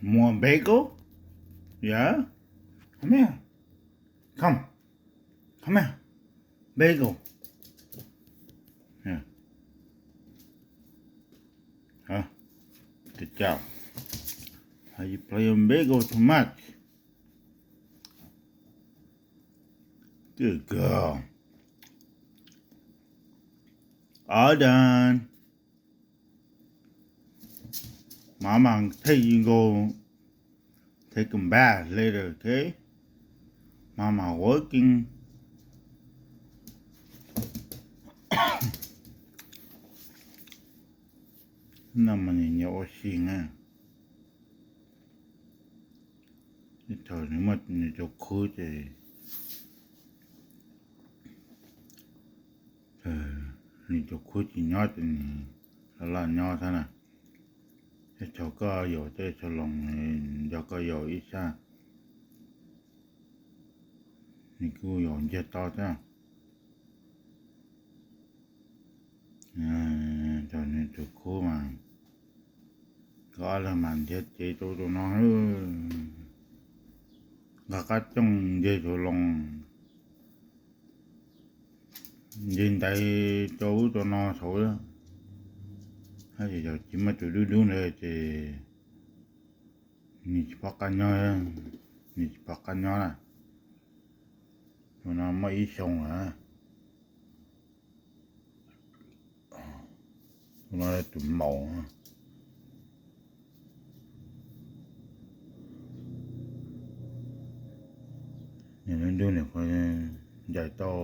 More bagel? Yeah? Come here. Come. Come here. Bagel. Yeah. Huh? Good job. How you play on bagel too much? Good girl. All done. Mama, take you go take a bath later, okay? Mama working. No mas nws nyiam ua si na. Thaum nws muaj nws tus khub ces, nws tus khub tsis nyob ces nws los laj nyob thiab na. Tej thaum koj yaum tej txhua loos, nco koj yaum ib sab, nws kuj yaum ntsiag to thiab. Thaum nws tus khub mas, nkawd ob leeg mas nrhiav cev rau ub rau no, nqa qab cooj nce saum loos, nce ntaiv rau ub rau no saud. Hab yog tsis muaj tus dub dub ntawd ces nws tsis pom qab nyob, nws tsis pom qab nyob na. Tus no muaj ib xyoo lawm. Tus no tus maum. Nws dub dub nws puas ncaim tau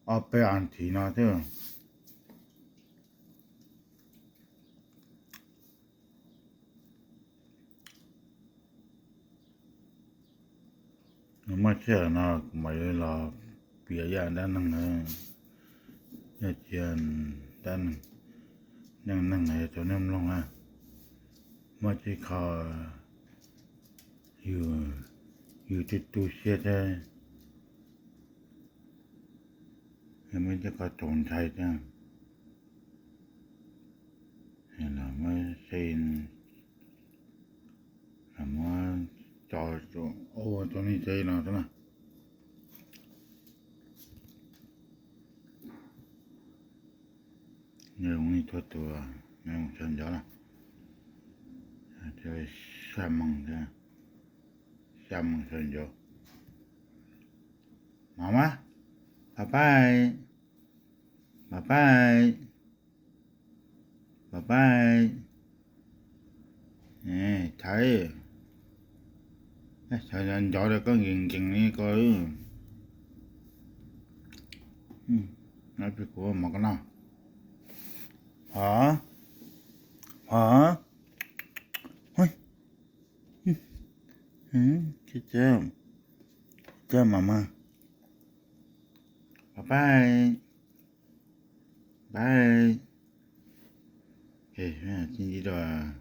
ob peb as thiv no thiab. Muaj sij hawm no kuv mam li los piav ib yam dab neeg, yog cia dab neeg, neej neeg rau nej mloog na. Muaj tej qho yus, yus twb tu siab thiab, muaj tej qho txaus ntshai thiab, los muab xej, los muab tso ua rau nej saib no xwb na. Nyob zoo nej txhua tus, nyob zoo sawv ntxov na. Xya moos, xya moos sawv ntxov. Mov mas, bye bye, bye bye, bye bye. Thaiv, thaiv nco nco rau koj nkees nkees li ko. Kuv mov koj noj. Hov, hov, cab mas mas, bye bye, bye. Tij ntib rau.